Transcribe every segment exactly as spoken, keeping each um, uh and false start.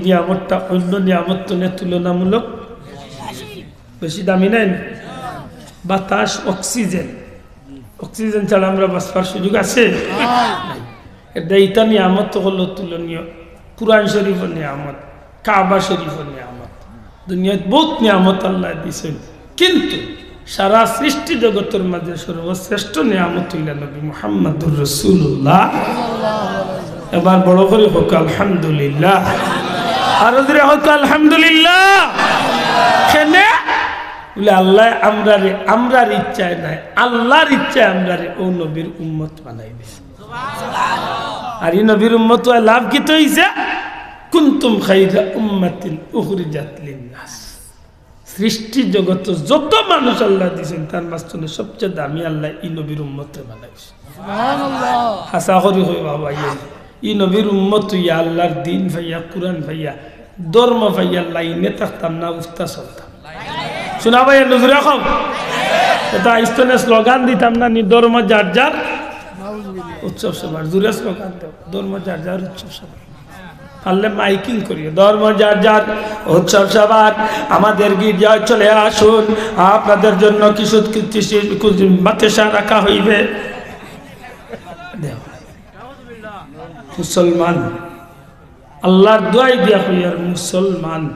নিয়ামতটা অন্য নিয়ামত তনে তুলনামূলক বেশি দামি নায় নি? বাতাস, অক্সিজেন, অক্সিজেন ছাড়া আমরা বাঁচবার সুযোগ আছে? নাই। এটা, এটা নিয়ামত অকলর তুলনীয়। কুরআন শরীফর নিয়ামত, কাবা শরীফর নিয়ামত, দুনিয়াত বউত নিয়ামত আল্লায় দিছইন, কিন্তু সারা সৃষ্টি জগতর মাঝে সর্বশ্রেষ্ঠ নিয়ামত অইলা নবী মুহাম্মাদুর রাসূলুল্লাহ। এবার বড় করি কউক্কা আলহামদুলিল্লাহ, আরো জোরে কউক্কা আলহামদুলিল্লাহ। কেনে? বলে, আল্লায় আমরারে, আমরার ইচ্ছায় নায়, আল্লার ইচ্ছায় আমরারে অউ নবীর উম্মত বানাই দিছে। আর ই নবীর উম্মত অইয়া লাভ কিতা অইছে? কুনতুম খাইরা উম্মাতিন উখরিজাত লিন্নাস। সৃষ্টি জগতো যত মানুষ আল্লায় দিছইন, তার মাঝখানে সবচেয়ে দামি আল্লায় ই নবীর উম্মতরে বানাইছে। সুবহানাল্লাহ। হাছা করি কই বাবা, ই, ই নবীর উম্মত অইয়া, আল্লার দ্বীন পাইয়া, কুরআন পাইয়া, ধর্ম পাইয়া, লাইনে থাকতাম না, উল্টা চলতাম। শুনা ভাই, নজরে কও। এটা ইস্তনে স্লোগান দিতাম না নি, ধর্ম যার যার উৎসব সবার। জোরে স্লোগান দেও, ধর্ম যার যার উৎসব সবার। পারলে মাইকিং করিও, ধর্ম যার যার উৎসব সবার, আমাদের গির্জায় চলে আসুন, আপনাদের জন্য কিছু, কিছু, কিছু মাতেশা রাখা হইবে। দেও। মুসলমান, আল্লার দোয়াই দিয়া কইয়ার, মুসলমান,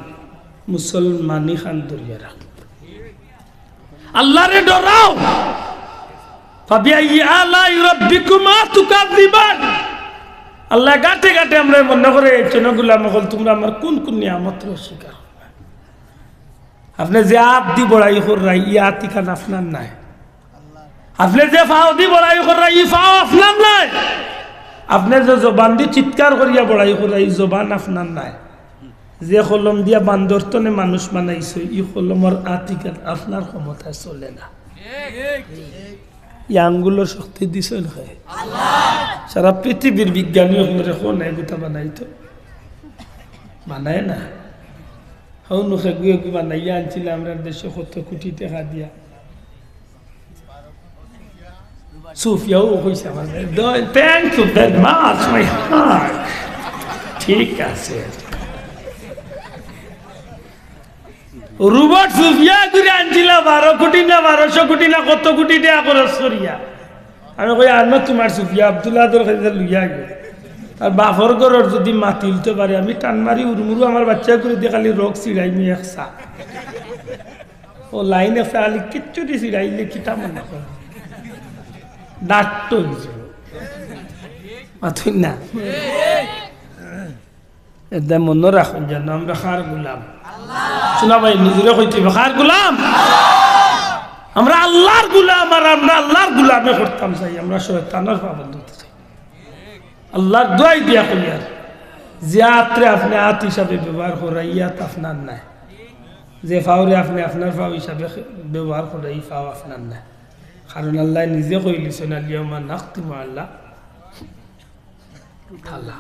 মুসলমানি খান ধরিয়া রাখ। আল্লারে ডরাও। ফাবিআইয়ি আলাই রাব্বিকুমা তুকাযযিবান। আল্লায় গাটে গাটে আমরারে মনো করাইছইন, "ও গোলাম অকল, তুমরা আমার কুন কুন নিয়ামতরে অস্বীকার কররায়?" আপনে যে আত দি বড়াই কররায়, ই আত ইখান আপনার নায়। আপনে যে ফাও দি বড়াই কররায়, ই ফাও আপনার নায়। আপনে যে জবান দি চিৎকার করিয়া বড়াই কররায়, ই জবান আপনার নায়। যে কলম দিয়া বান্দর তনে মানুষ বানাইছো, ই কলমর আত ইখান আপনার ক্ষমতায় চলে না। ই আঙ্গুলর শক্তি দিছইন কে? সারা পৃথিবীর বিজ্ঞানী অকলরে কও না, এগুতা বানাইতো? বানায় না। হউ নু, এগু এগু বানাইয়া আনছিলা আমরার দেশো কত কোটি টেকা দিয়া। সুফিয়াও কইছে আমার, "Thank you very much, my heart।" ঠিক আছে। রোবট সুফিয়া করি আনছিলা বারো কোটি না বারোশো কোটি না কত কোটি টেকা খরচ করিয়া। আমি কই, "আনো তুমার সুফিয়া, আব্দুল আদর খাইতে লইয়া গিয়া।" আর বাফর ঘরর যুদি মাতিল তো পারে, আমি টান মারি উরুমুরু আমার বাইচ্চা করি দি খালি রগ ছিড়াইমু একসা। ও লাইন আছে, আলি কিচ্ছু দিছি, রাইলে কিতা মনে করে? ডাক্ত হইছে। মাতুন না। এটা মনো রাখুন যেন আমরা কার গোলাম। শুনা ভাই, নিজরে কইতে হইবে, কার গোলাম? আমরা আল্লার গোলাম, আর আমরা আল্লার গোলামি করতাম চাই, আমরা শয়তানর পাবন্দ হইতে চাই। আল্লার দোয়াই দিয়া কইয়ার, যে আতরে আপনে আত হিসাবে ব্যবহার কররা, ই আত আপনার নায়। যে ফাওরে আপনে আপনার ফাও হিসাবে ব্যবহার কররা, ই ফাও আপনার নায়। কারণ আল্লায় নিজে কইলিছইন, "আল ইয়াউমা নাখতিমু আলা, আলা।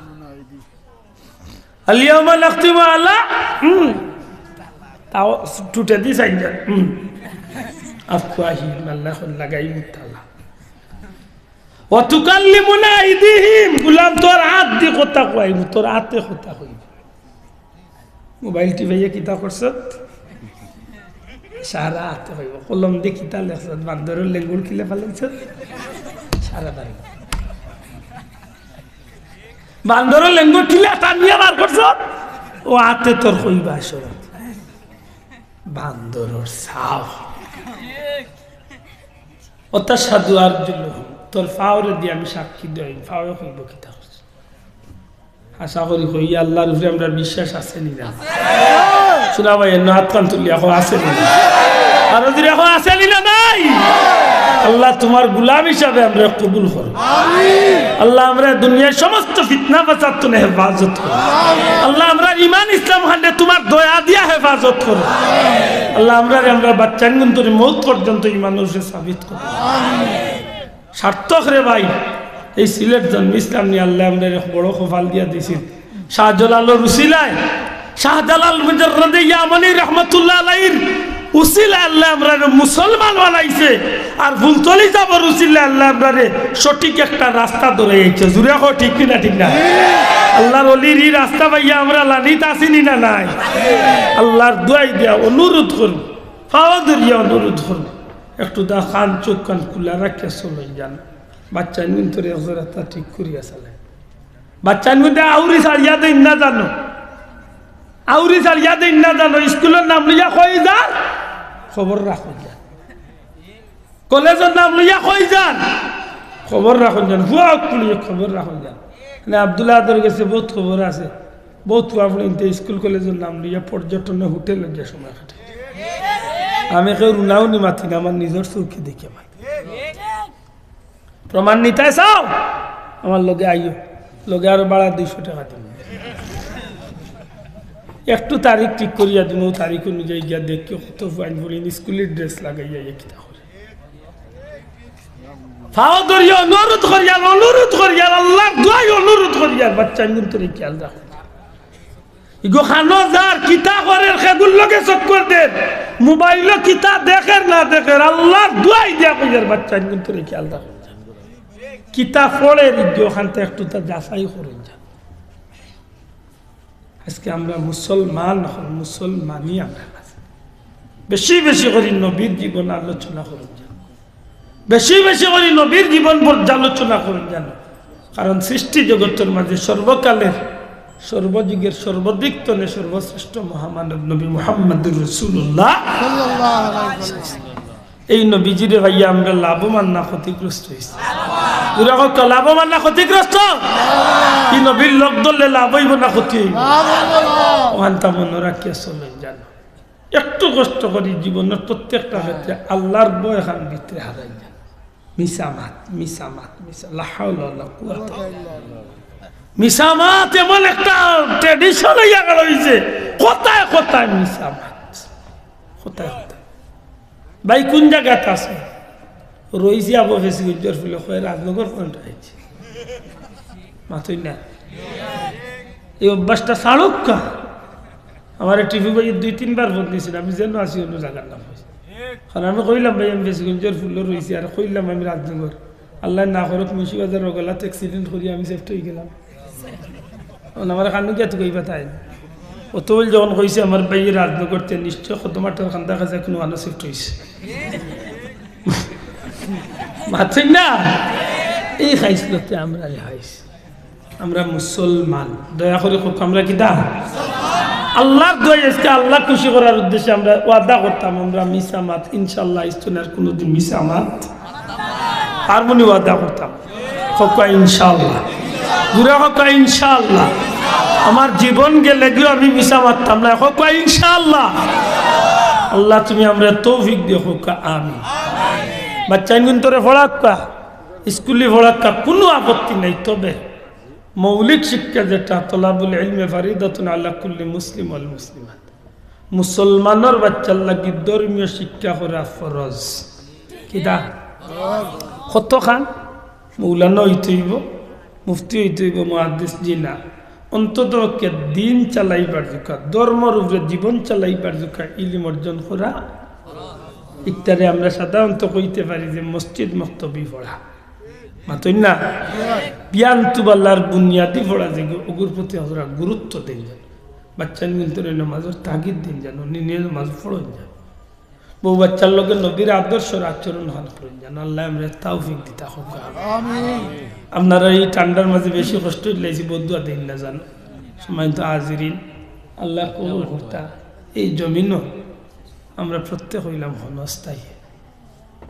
আল ইয়াউমা নাখতিমু আলা।" হুম। তাও টুটে দি চাইন যান। হুম। আফওয়াহিহিম, আল্লায় কইন লাগাইমু তালা। "ওয়া তুকাল্লিমুনা আইদিহিম।" গোলাম, তোর আত দি কথা কইমু, তোর আতে কথা কইমু। মোবাইল টিপাইয়া কিতা করছত? সারা আতে কইব। কলম দি কিতা লেখছত? বান্দরর লেঙ্গুর কিলা ফালাইছত? সারা বাড়ি। বান্দরর লেঙ্গুর কিলা টানিয়া বার করছত? ও আতে তোর কইবা আসলে। বান্দরর সাও। ওয়া তাশহাদু আরজুলুহুম। তোর ফাওরে দি আমি সাক্ষী দেই, ফাওয়ে কইব কিতা করছত। আশা করি কই, আল্লার উপরে আমরার বিশ্বাস আছে নি না? শুনা ভাই, এমনে আতখান তুলিয়া কও, আছে নি না? আরো জোরে কও, আছে নি না নাই? আল্লাহ, তুমার গোলাম হিসাবে আমরারে কবুল করো। আল্লাহ, আমরারে দুনিয়ার সমস্ত ফিতনা ফাসাদ তনে হেফাজত করো। আল্লাহ, আমরার ইমান ইসলাম খানরে তুমার দয়া দিয়া হেফাজত করো। আল্লাহ, আমরারে, আমরার বাইচ্চাইন্তরে মউত পর্যন্ত ইমানর উপরে সাবিত করো। সার্থক রে ভাই, এই সিলেট জন্ম ইসলাম নিয়া আল্লায় আমরারে এক বড় কপাল দিয়া দিছইন। শাহজালালর উসিলায়, শাহজালাল মুজাররদে ইয়ামানি রহমতুল্লাহ আলাইহির উসিলায় আল্লায় আমরারে মুসলমান বানাইছে, আর ফুলতলি যাওয়ার উসিলায় আল্লায় আমরারে সঠিক একটা রাস্তা ধরাই আইছে। জুরে কও, ঠিক কি না, ঠিক না? আল্লার অলির ই রাস্তা পাইয়া আমরা লানিত আছি নি না নাই? আল্লার দোয়াই দিয়া অনুরোধ করমু, পাও ধরিয়া অনুরোধ করমু, একটু দা কান, চউখ কান খুলা রাখিয়া চলইন যান। বাচ্চাইন্তরে একজরাতা ঠিক করিয়া চালাইন। বাচ্চাইন্তরে আউরি ছাড়িয়া দেইন না জানো, আউরি ছাড়িয়া দেইন না জানো। স্কুলর নাম লইয়া কই যার, খবর রাখইন যান। কলেজর নাম লইয়া কই যান, খবর রাখইন যান। ফুয়া অকলর খবর রাখইন যান। মানে আব্দুল আহাদর গেছে বউত খবর আছে, বউত ফুয়া ফুড়িন্তে স্কুল কলেজর নাম লইয়া পর্যটনে হোটেলো গিয়া সময় কাটায়। আমি কেউর নাও নি মাতি না, আমার নিজর চউখে দেখিয়া মাতি। প্রমাণ নিতায় চাও? আমার লগে আইও, লগে আরো বাড়া দুইশো টেকা দিমু। একটু তারিখ ঠিক করিয়া দিমু, তারিখ অনুযায়ী গিয়া দেখিও কত ফুয়াইন ফুড়িন স্কুলর ড্রেস লাগাইয়া ইয়া কিতা করে। পাও ধরিয়া অনুরোধ করিয়ার, অনুরোধ করিয়ার, আল্লার দোয়াই অনুরোধ করিয়ার, বাচ্চাইন্তরে খেয়াল রাখইন। ইগু খানো যার, কিতা করের, কেগুর লগে চক্কর দের, মোবাইলো কিতা দেখের না দেখের, আল্লার দোয়াই দিয়া কইয়ার, বাচ্চাইন্তরে খেয়াল রাখইন। কিতা পড়ের ইগু, অখানতা একটুতা যাচাই করইন যান। আজকে আমরা মুসলমান অকল, মুসলমানি আমরা আছি। বেশি বেশি করি নবীর জীবন আলোচনা করইন যান, বেশি বেশি করি নবীর জীবন পর্যালোচনা করইন যান। কারণ সৃষ্টি জগতর মাঝে সর্বকালের সর্বযুগের সর্বদিক তনে সর্বশ্রেষ্ঠ মহামানব নবী মুহাম্মাদুর রাসূলুল্লাহ। এই নবীজিরে পাইয়া আমরা লাভবান না ক্ষতিগ্রস্ত অইছি? জুরে কউক্কা, লাভবান না ক্ষতিগ্রস্ত? ই নবীর লগ ধরলে লাভ অইবো না ক্ষতি অইবো? অখানতা মনো রাখিয়া চলইন যান। একটু কষ্ট করি জীবনর প্রত্যেকটা ক্ষেত্রে আল্লার ভয় খান ভিতরে হারাইন যান। মিছা মাত, মিছা মাত, মিছা, লা হাওলা ওয়ালা কুওয়াতা ইল্লা বিল্লাহ। মিছা মাত এমন একটা tradition অইয়া গেছে, কথায় কথায় মিছা মাত, কথায় কথায়। ভাই, কুন জাগাত আছো? রইছি আবু ফেসিগঞ্জর ফুলে, কয় রাজনগর পর্যন্ত আইছি। মাতইন না। এই অভ্যাসটা ছাড়উক্কা। আমারে টিপু ভাইয়ে দুই তিনবার ফোন দিছিল, আমি যেন আছি অন্য জাগার নাম কইছি। কারণ আমি কইলাম, "ভাই, আমি ফেসিগঞ্জর ফুলো রইছি," আর কইলাম, "আমি রাজনগর।" আল্লায় না করউক, মুন্সিবাজার রগলাত accident করি আমি সেফট অইগেলাম। অখন আমারে কানো গিয়া তুকাইবা তাইন। অত অইল যখন কইছে আমার ভাইয়ে রাজনগর, তে নিশ্চয় কদমাটার কান্দা কাছে কুনু আনো সেফট অইছে। মাতইন না? এই খাইছলতে আমরারে খাইছে। আমরা মুসলমান। দয়া করি কউক্কা, আমরা কিতা? আল্লার দোয়াই আজকে আল্লা খুশি করার উদ্দেশ্যে আমরা ওয়াদা করতাম, আমরা মিছা মাত, ইনশাআল্লাহ, ইস্তনে আর কুনুদিন মিছা মাত পারমু নি ওয়াদা করতাম। কউক্কা ইনশাআল্লাহ। জুরে কউক্কা ইনশাআল্লাহ। আমার জীবন গেলেগিও আমি মিছা মাততাম না। কউক্কা ইনশাআল্লাহ। আল্লা তুমি আমরারে তৌফিক দিও, কউক্কা আমিন। বাচ্চাইন্তরে পড়াউক্কা, স্কুলি পড়াউক্কা, কুনু আপত্তি নাই, তবে মৌলিক শিক্ষা যেটা, তলাবুল ইলমে ফারিদাতুন আলা কুল্লি মুসলিম ওয়াল মুসলিমাত, মুসলমানর বাচ্চার লাগি ধর্মীয় শিক্ষা করা ফরজ। কিতা? কতখান? মৌলানা অইতে অইবো, মুফতি অইতে অইবো, মুহাদ্দিস, জি না। অন্তত পক্ষে দিন চালাইবার জুকা, ধর্মর উপরে জীবন চালাইবার জুকা ইলিম অর্জন করা। ইকটারে আমরা সাধারণত কইতে পারি যে মসজিদ মক্তবি পড়া। মাতইন না? বিয়ান তুবাল্লার বুনিয়াদি পড়া যেগু, অগুর প্রতি আমরা গুরুত্ব দেইন যান। বাচ্চাইন্তরে নমাজর তাগিদ দেইন যান, নিজে নমাজ পড়ইন যান। বউ বাচ্চার লগে নবীর আদর্শর আচরণ হান করইন যান। আল্লায় আমরারে তৌফিক দিতা কউক্কা। আমিন। আপনারা এই ঠান্ডার মাঝে বেশি কষ্ট অইলাইছে, বদদোয়া দেইন না যান। সম্মানিত হাজিরিন, আল্লায় কবুল করতা। এই জমিনো আমরা প্রত্যেক অইলাম ক্ষণস্থায়ী।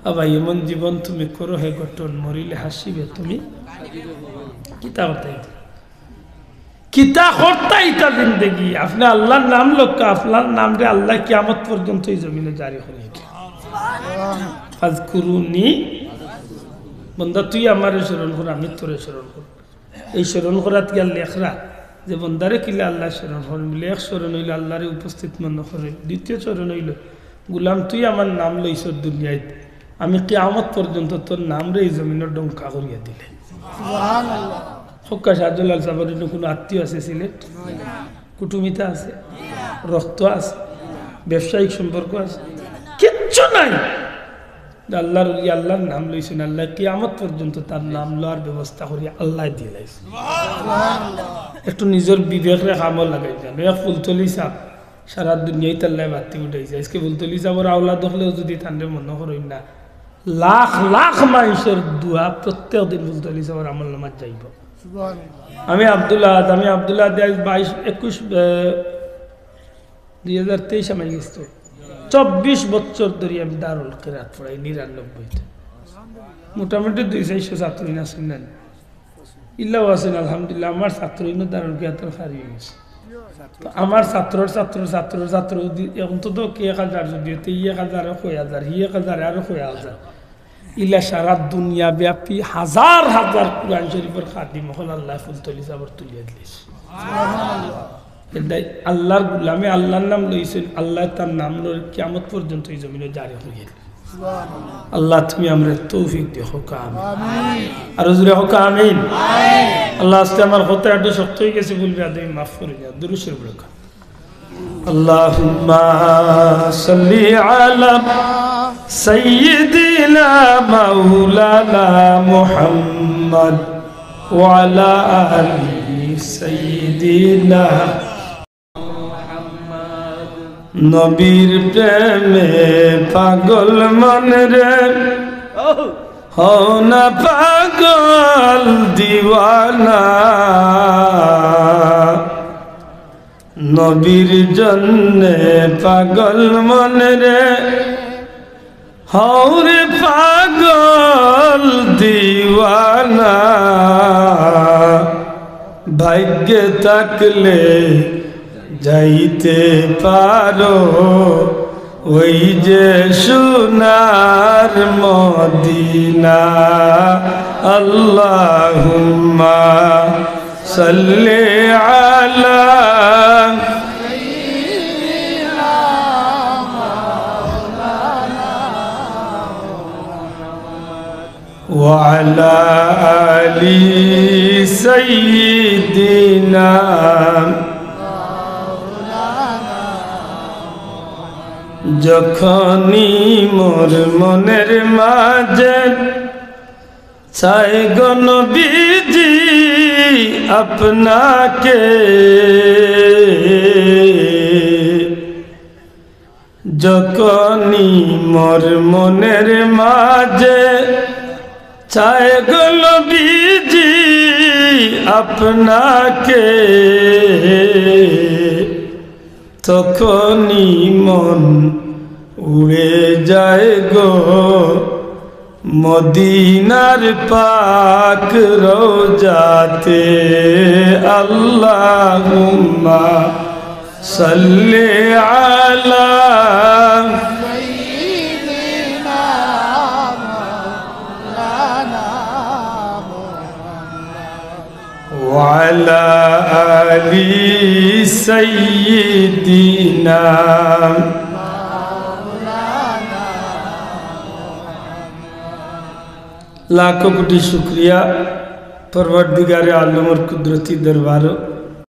আবার এমন জীবন তুমি করো হে গঠন, মরিলে হাসিবে তুমি। কিতা করতায় ইতা? কিতা করতায় ইতা জিন্দেগি? আপনে আল্লার নাম লউক্কা, আপনার নামরে আল্লায় কিয়ামত পর্যন্ত এই জমিনো জারি করি রাখে। ফাজকুরুনি, বন্দা তুই আমারে স্মরণ কর, আমি তোরে স্মরণ করি। এই স্মরণ করাত গিয়া লেখরা যে বন্দারে কিলা আল্লায় স্মরণ করইন, বলে এক স্মরণ অইলো আল্লারে উপস্থিত মনো করইন, দ্বিতীয় স্মরণ অইলো, "গুলাম, তুই আমার নাম লইছস দুনিয়াত, আমি কিয়ামত পর্যন্ত তোর নামরে এই জমিনো ডঙ্কা করিয়া দিলে।" সুবহানাল্লাহ। কউক্কা শাহজালাল সাবর ইনো কুনু আত্মীয় আছে সিলেট? কুটুমিতা আছে? রক্ত আছে? ব্যবসায়িক সম্পর্ক আছে? নাই। আল্লাহর ওলি আল্লাহর নাম লইছইন, আল্লায় কিয়ামত পর্যন্ত তার নাম লওয়ার ব্যবস্থা করি আল্লায় দিলাইছইন। একটু নিজর বিবেকরে কামো লাগাই দেন। এক ফুলতলি সাব সারা দুনিয়াত আল্লায় বাতি উঠাইছে। আইজকে ফুলতলি সাবর আওলাদ অকলেও যুদি তানরে মনো করইন না, লাখ লাখ মানষর দোয়া প্রত্যেক দিন ফুলতলি সাবর আমল নামাত যাইবো। আমি আব্দুল আহাদ, আমি আব্দুল আহাদ আইজ বাইশ, একুশ, আহ, দুই হাজার তেইশ আমি গেছি তো। চব্বিশ বছর ধরি আমি দারুল কিরাত পড়াই নিরানব্বইতে। মোটামুটি দুই চাইরশো ছাত্র ইন আছইন না? ইল্লাও আছইন, আলহামদুলিল্লাহ। আমার ছাত্র ইন দারুল কিরাতর কারি অইগেছে। তো আমার ছাত্রর ছাত্রর ছাত্রর ছাত্র যুদি, অন্তত কি এক হাজার যুদি অইতে, ই এক হাজারে কয় হাজার, হি এক হাজারে আরো কয় হাজার। ইলা সারা দুনিয়া ব্যাপী হাজার হাজার কুরআন শরীফর খাদিম অকল আল্লায় ফুলতলি সাবর তুলিয়া দিলাইছইন। এটাই আল্লাহর গুলামে আল্লাহর নাম লইছইন, আল্লায় তার নাম লইয়া কিয়ামত পর্যন্ত ই জমিনো জারি করিয়া দিলাইছইন। আল্লাহ, তুমি আমরারে তৌফিক দিও, কউক্কা আমিন। আরো জোরে কউক্কা আমিন। আল্লাহ, আইজকে আমার কথা একটু শক্ত অইগেছে, ভুল বেয়াদবি মাফ করি দেও। দুরূদ শরীফ পড়ো। اللهم صل على سيدنا مولانا محمد وعلى آل سيدنا। নবীর প্রেমে পাগল মন রে, হও না পাগল দিওয়ানা। নবীর জন্যে পাগল মন রে, হও রে পাগল দিওয়ানা। ভাগ্যে থাকলে যাইতে পারো ওই যে সোনার মদিনা। আল্লাহুম্মা صل على وعلى آل سيدنا। যখনই মোর মনের মাঝে চায় গো নবীজি আপনাকে, যখনই মোর মনের মাঝে চায় গো নবীজি আপনাকে, তখনই মন উড়ে যায় গো মদিনার পাক রওজাতে। আল্লাহুম্মা সাল্লি আলা وعلى آل سيدنا। লাখো কোটি শুকরিয়া পরওয়ারদিগারে আলমর কুদরতি দরবারো।